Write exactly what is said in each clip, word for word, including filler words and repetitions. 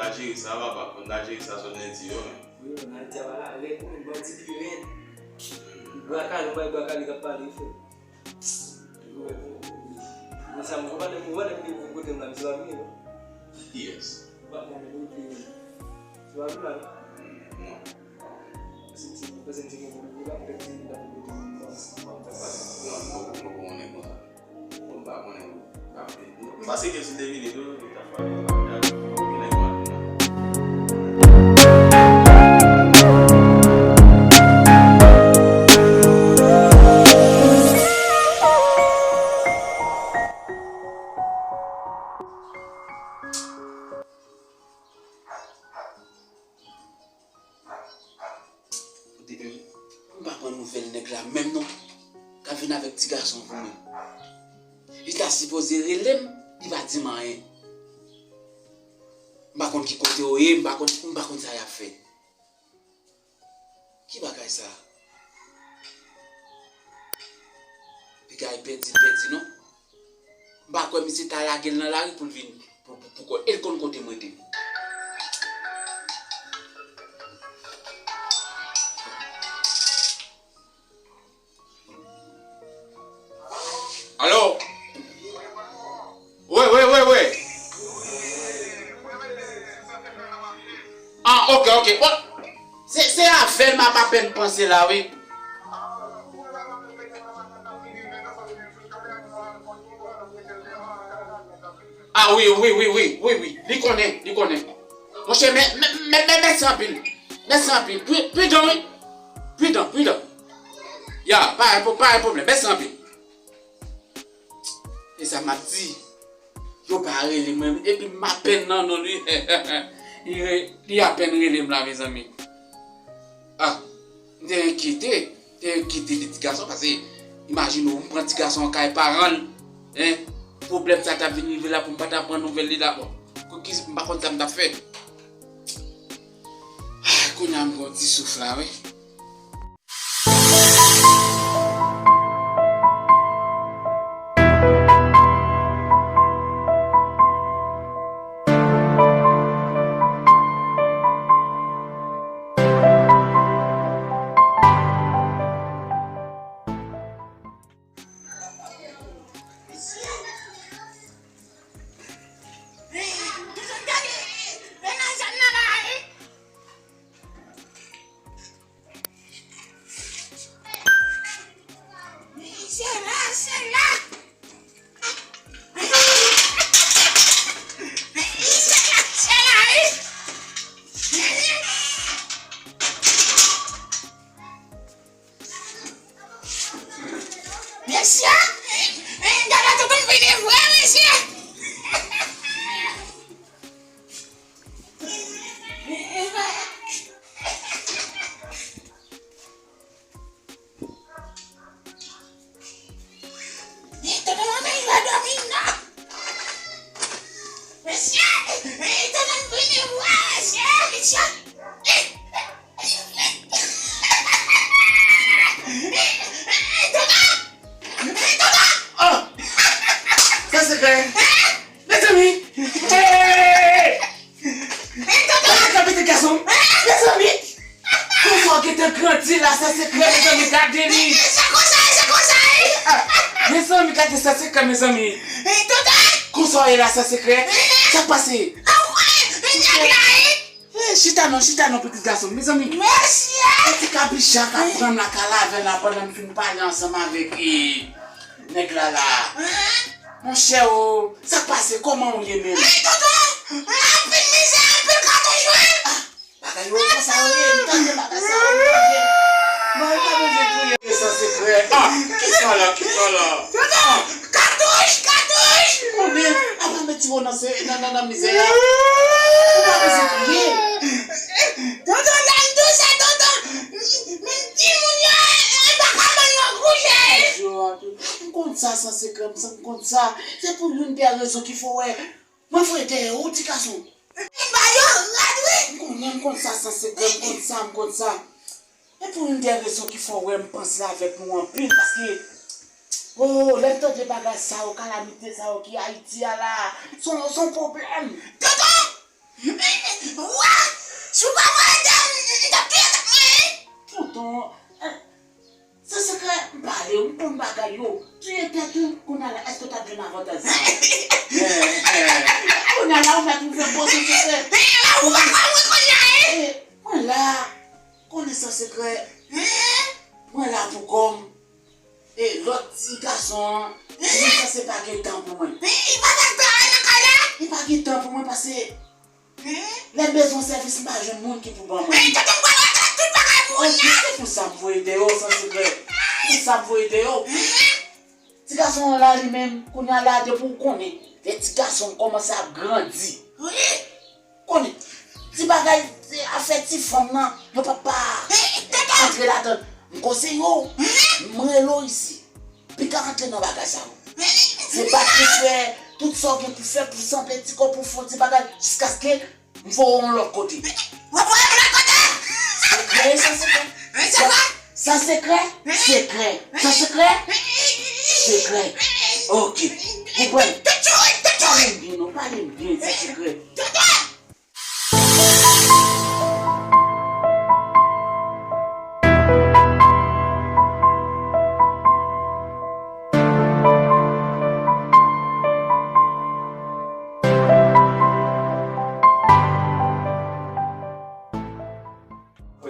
ta jere sa, papa, pou n ta jere sa sot lendi yo, men. Wi, men Ayiti a pa la rèd, men bandi ki rèd. Bwa kale, bay bwa kale k ap pale, frè. Sa m konprann, m konprann, m konprann kote m la, se pa vini, non? Yes. Ou pa konprann, men ou te, se pa vini la, non? Non. Paske m te, paske m te gen pou vini la, m te di m ta pou kote m, non? Non, non, non, non, non. M pa konnen, m pa konnen. M panse ke si te vini tou, li ta fè yon bagay. Kote, m pa pran nouvèl nèg la menm non. K ap vin avèk ti gason pou mwen. Li ta sipoze rele m, li pa di m anyen. M pa konn ki kote yo ye, m pa konn, m pa konn sa y ap fè. Ki bagay sa? Piga e pèdi, pèdi non. M pa kwè misye ta lage l nan lari pou l vin, pou, pou, pou kwè. E l konn kote m rete. Alo? Wi, wi, wi, wi. Ah, ok, ok. Oh, se, se avè l m ap apèn panse la, wi. Ah, wi, wi, wi, wi, wi, wi. Li konnen, li konnen. Monchè, mè, mè, mè, mè, mèsi anpil. Mèsi anpil. Pri-, pridan, wi. Pridan, pridan. Ya, pa gen pwo-, pa gen pwoblèm. Mèsi anpil. E sa m ap di? Yo pa rele mwen, epi m apèn nan non li. Li re-, li apèn rele m la, mezanmi. Ah, m te enkyete, m te enkyete de ti gason, paske imajine w, m pran ti gason an kay paran l, en, pwoblèm sa t ap vin rive la pou m pa ta pran nouvèl li la, bon, pou ki m pa konn sa m t ap fè. Ah, kounye a m pran ti souf la, wi. Mesye, gade tonton vini vre, mesye. Tonton manman, li pa dòmi non. Mesye, tonton vini vre, mesye, mesye. Tonton! Tonton! Ah! Sa sekrè! Mezanmi! Hey! Mezanmi, sa pitit gason m! Mezanmi! Konsa w gentan grandi la, sa sekrè, mezanmi, gade li! Sa konsa, sa konsa, wi! Ah! Mezanmi, gade sa sekrè, mezanmi! Konsa w ye la, sa sekrè! Sa k pase? Nèg la, wi! Eh, chita non, chita non, pitit gason m, mezanmi. Mesye! E ti kabicha k ap pran m lakay la avè l la pandan m fin pale ansanm avèk, eh, nèg la la. Monchè o, sa k pase? Kòman w ye menm? Ey, tonton! Anpil mizè, anpil katouch, wi! Ah, bagay yo konsa yo ye, m tande bagay sa yo, m tande. Non, ou pa bezwen kriye. Sa sekrè. Ah, kisa la, kisa la? Tonton! Katouch! Katouch! Konnen, apa met timoun nan se, nan, nan, nan mizè a. Ou pa bezwen kriye. Tonton, lè m touche, tonton, menm timoun yo, e, e pa ka ban yo kouje. M konn sa, San Sekrè, m konn sa. Se pou youn dè rezon ki fè w wè mwen voye dèyè ou, ti gason. M ba yo rad, wi. M konnen, m konn sa, San Sekrè, m konn sa, m konn sa. E pou youn dè rezon ki fè w wè m panse avèk nou anpil, paske, o, lè m tande bagay sa yo, kalamite sa yo ki Ayiti a la, se yon, se yon pwoblèm. Tonton! Wa! Si w pa voye dèyè m, m t ap touye tèt mwen, wi! Tonton, eh, San sekrè, m pale w, m konn bagay yo. Touye tèt ou, kounye a la, èske w t ap jwenn avantaj sa a? Kounye a la, ou mèt ouvè pòt ou sekrè. Ou pa ka mwen kounye a, e? Mwen la, konnen san sekrè. Mwen la pou kò m. E lòt ti gason an, li sanse pa gen tan pou mwen. Li pa gen tan, li pa gen tan pou mwen paske lè m bezwen sèvis, m pa jwenn moun ki pou ban mwen. Tonton, m pral regle tout bagay pou ou. Ok, se pou sa m voye deyò, san sekrè. Pou sa m voye deyò. Ti gason an la, li menm, kounye a la, depi w konnen, lè ti gason kòmanse ap grandi. Konnen, ti bagay, se afè ti fanm nan, yo pa pa antre ladan. M konseye w, m rele w isi. Pika antre nan bagay sa yo. Se bat pou fè tout sa w gen pou fè pou sanble ti kò pou fè yon ti bagay jiskaske m voye w yon lòt kote. W ap voye m lòt kote? Sekrè, sa sekrè. Sa sekrè? Sekrè. Sa sekrè? Sekrè. Ok. Konprann? Pale m byen non, pale m byen, sa sekrè.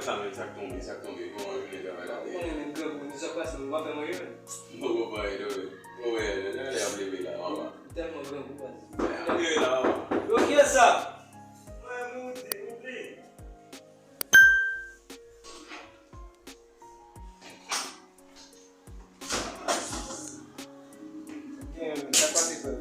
Fè sa menm, sa k tonbe, sa k tonbe, kòman jounen travay la te ye? Ou konnen menm grangou, sa k pase, ou pa fè manje menm? M poko fè anyen non, men. Mwen wè, lè, lè, lè ap leve la, mama. Ou tèlman grangou, baz. Lè ap leve la, mama. Yo, kiyès sa? Mwen, Moody, Moody. Gen, sa k pase, frè?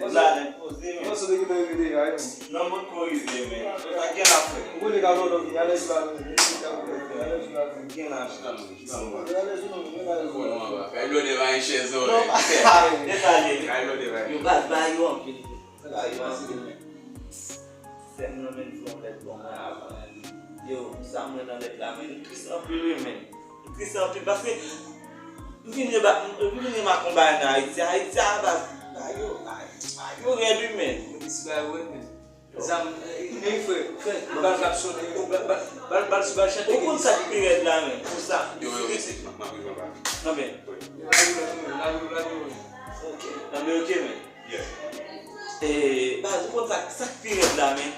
Mwen la nèt poze, men. Mwen sot okipe yo deja, wi, men. Non, mwen korize, men. Sa gen la, frè? Ou konnen ka lòlò vini, alèz la, men. Alèz la, men. Gen la, chita, men. Chita, men. Alèz ou non, men, alèz ou. Bon, non, papa. Kay blode va yon chèz, non, men. Detalye. Kay blode va. Yo, baz, ba yo anpil. Ba yo anpil, men. Sè m nan, men, fè yon lèt ban mwen avan. Yo, sa mwen nan lèt la, men, m tris anpil, wi, men. M tris anpil, paske m vin reba-, m vin remak yon bagay nan Ayiti. Ayiti a, ba, ba yo, ba, ba yo rèd, wi, men. Yo di si ba yo rèd, men. Zam, eh, men frè, frè, bal k ap sonnen, bal, bal, bal, bal, bal chante. Ou konn sa k pi rèd la, men, pou sa. Yo, yo, mesye, m ap, m ap rive anba. Nan men. Wi. Lage, lage, lage, lage, lage. Ok. Nan men, ok, men. Yeah. Eh, baz, ou konn sa, sa k pi rèd la, men.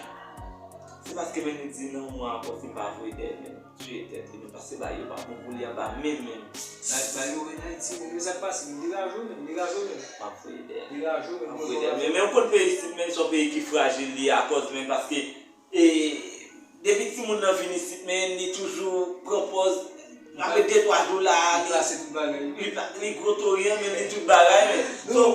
Se paske, men, nou di nan mwa ankò, si m pa voye dèyè, men, touye tèt li, men, paske ba yo pa bon pou li anba menm, men. Ba, ba yo rèd Ayiti, men, men sa k pase, men, li raje w, men, li raje w, men. M ap voye dèyè. Li raje w, men, m ap voye dèyè. Men, men, ou konn peyi isit, men, se yon peyi ki frajil li ye, akòz, men, paske E depi timoun nan vin isit, men, li toujou pran pòz, apre de twa jou la, li, li, li gwo tori an, men li tout bagay, men. So,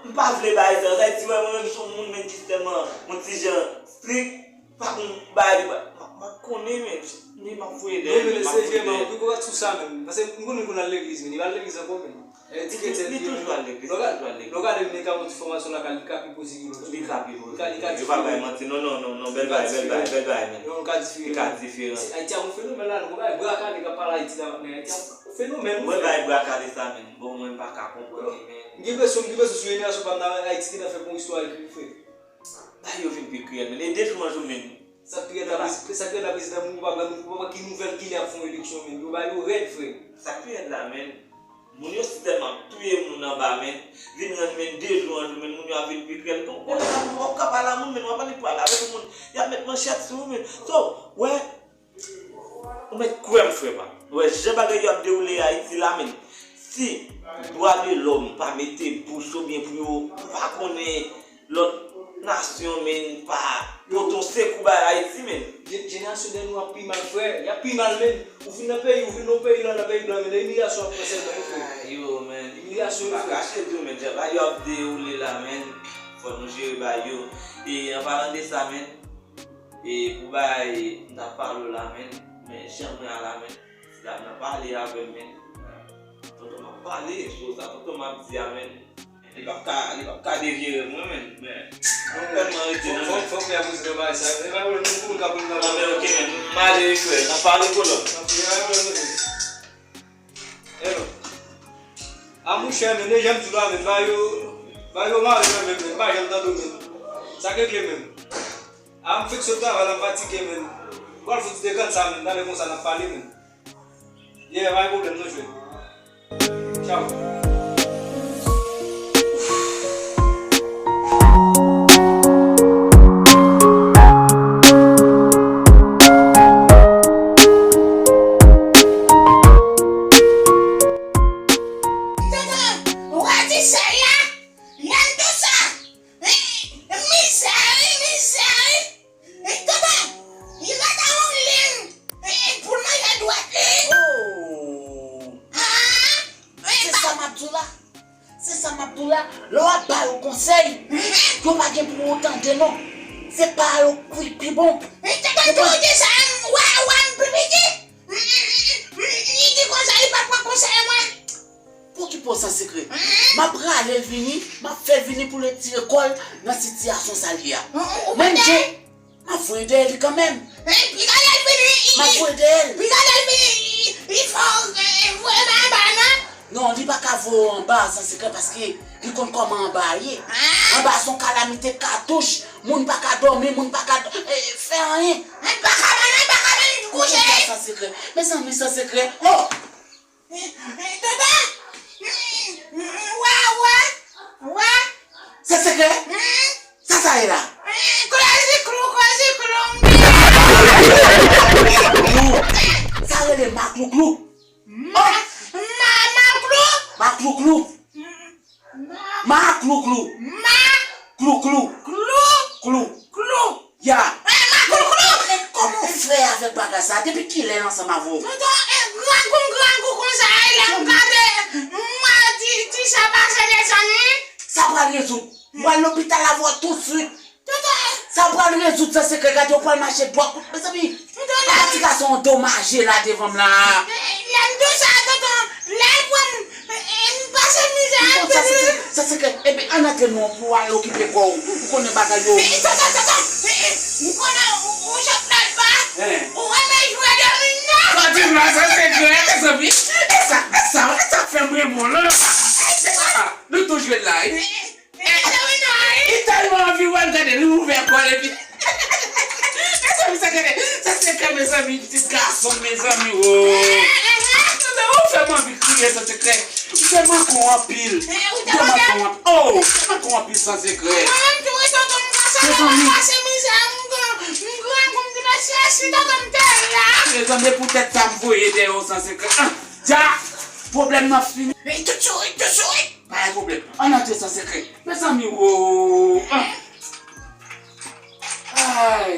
m pa vle bay sa. Sa di, wè, mwen menm, se yon moun, men, ki tèlman, yon ti jan strik, pa konn bay li, m ap, m ap konnen, men, men m ap voye dèyè, men, m ap voye dèyè. Wi, men, se vye, men, ou pa sou sa, men. Paske m konnen l konn al legliz, men, li pa al legliz ankò, men. Li toujou al legliz, li toujou al legliz. Lè w gade, lè w gade m, li ka montre fòmasyon la, ka, li ka pi poze ke lòt yo. Li ka pi poze. Li ka, li ka diferan. Yo pa bay manti, non, non, non, non, bèl bagay, bèl bagay, bèl bagay, men. Li ka diferan. Li ka diferan. Ayiti a yon fenomèn la, nou konn bagay, bra kale k ap pale Ayiti la, men Ayiti a yon fenomèn, wi, frè. Mwen bay bra kale sa, men. Bon, mwen m pa ka konprann li, men. M gen enpresyon, m gen enpresyon sou jenerasyon pa m nan Ayiti ki nan fè bon istwa epi, wi, frè. Bagay yo vin pi kriyèl, men. E de jou an jou, men. Sa k pi rèd la, prezi-, sa k pi rèd la, prezidan, moun yo pa, moun yo pa ki nouvèl kilè ap fè yon eleksyon, men. Yo ba yo rèd, frè. Sa k pi rèd la, men. Moun yo si tèlman ap touye moun anba, men. Vin rann, men, de jou an jou, men, moun yo ap vin pi kriyèl. Donk, konnen sa moun w ap ka pale a moun, men, w ap annik pale avèk yon moun. Y ap met manchèt sou ou, men. So, wè, ou mèt kwè m, frè pa m. Wè, jan bagay yo ap dewoule Ayiti la, men. Si dwa de lòm pa mete bouch oubyen pou yo pa konnen lòt nasyon, men, pa pote yon sekou bay Ayiti, men. Je-, jenerasyon dèyè nou ap pi mal, frè. Y ap pi mal, men. Ou vin nan peyi, ou vin nan peyi la, nan peyi blan, men, imilyasyon ap pran sèlman, wi, frè. Yo, men. Imilyasyon, wi, frè. M pa kache di w, men, jan bagay yo ap dewoule la, men, fò nou jere bagay yo. E, an palan de sa, men, e, pou bagay, m t ap pale w la, men, men, jan mwen a la, men, ti dam nan pale avè m, men, tonton m ap pale, so sa tonton m ap di a, men, Li p ap ka, li p ap ka devye rèv mwen, men, men, mwen tèlman rete nan fòk, fòk, fòk fè avanse nan bagay sa. E pa pwoblèm, nou pou moun ka pou nou nan bagay. Non, men, ok, men, m ale, frè, n ap pale kolò. E pa pwoblèm, men. Hello. A, monchè, men, e jan m di w la, men, ba yo, ba yo mare mwen, men, men, m pa janm tande w, men. Sa k regle, men? A, m fèk sot travay la, m fatige, men. Pral fout dekant sa, men, talè konsa n ap pale, men. Yeah, pa gen pwoblèm, nou jwe. Tchaw. Tonton, w a di sa la, nan tou sa. Mizè wi, mizè wi. Tonton, li rete yon liy pou l manje dwèt li. Oh! Ah, se sa m ap di w la. Se sa m ap di w la. Lè w ap ba yo konsèy, yo pa gen pou yo tande non. Se pa yo ki pi bon. Tonton, tou di sa, w a, w a m pi piti. Li di konsa, li pa pran konsèy mwen. Pou ki pran San Sekrè? M ap rale l vini, m ap fè l vini pou l retire kò l nan sitiyasyon sa l ye a. Ou, ou, ou Mwen, tande? Dye, m ap voye dèyè li kanmenm. Pi gade l vini, m ap voye dèyè l. Pi gade l vini, li fò, eh, voye m anba, non? Non, li pa ka voye w anba, San Sekrè, paske li konn kòman anba ye. Ah. Anba se yon kalamite katouch. Moun pa ka dòmi, moun pa ka d-, eh, fè anyen. Li pa ka, li pa ka menm kouche. San Sekrè. Mezanmi, San Sekrè. Oh! Tonton! Wa, wa, wa. San Sekrè? Sa sa ye la? Klou, klou, klou. Sa rele maklouklou. Ma, ma, maklou. Maklouklou. Ma. Maklouklou. Ma. Klouklou. Klou. Klou. Klou. Ya. Eh, ma klou klou. Men kòman w fè avèk bagay sa? Depi kilè l ansanm avè w? Tonton, eh, grangou, grangou konsa, eh, lè m gade, m wè ti, ti sa pase, mezanmi. Sa pral rezoud. M pral lopital avè w tousuit. Tonton. Sa pral rezoud San Sekrè, gade w pral mache dwat kout. Mezanmi, papa ti gason andomaje la devan m la. Eh, lè m di w sa, tonton, lè l pran m, eh, eh, m pase mizè anpil. San Sekrè, San Sekrè, ebyen, ann antre non pou w al okipe kò w. Ou konnen bagay yo. Eh, tonton, tonton, eh, eh, ou konnen ou, ou sot lòt bò. Ou renmen jwe domino. Sa di m la, San Sekrè, mezanmi. E sa, e sa, e sa k fè m renmen w la. Ah, nou tou jwe la, wi. Li tèlman anvi wè l, gade, li ouvè kò l epi. Mezanmi, sa gade, San Sekrè, mezanmi, pitit gason m, mezanmi, wo. Ou fè m anvi kriye, San Sekrè. Ou fè m manke w anpil. Ou fè m manke w anpil. Oh, ou fè m manke w anpil, San Sekrè. Mezanmi. Mezanmi, poutèt sa m voye dèyè w, San Sekrè. Ah, dja, pwoblèm nan fini. Tout sourit, tout sourit. Pa gen pwoblèm. Ann antre San Sekrè. Mezanmi, wo. Ah. Ay.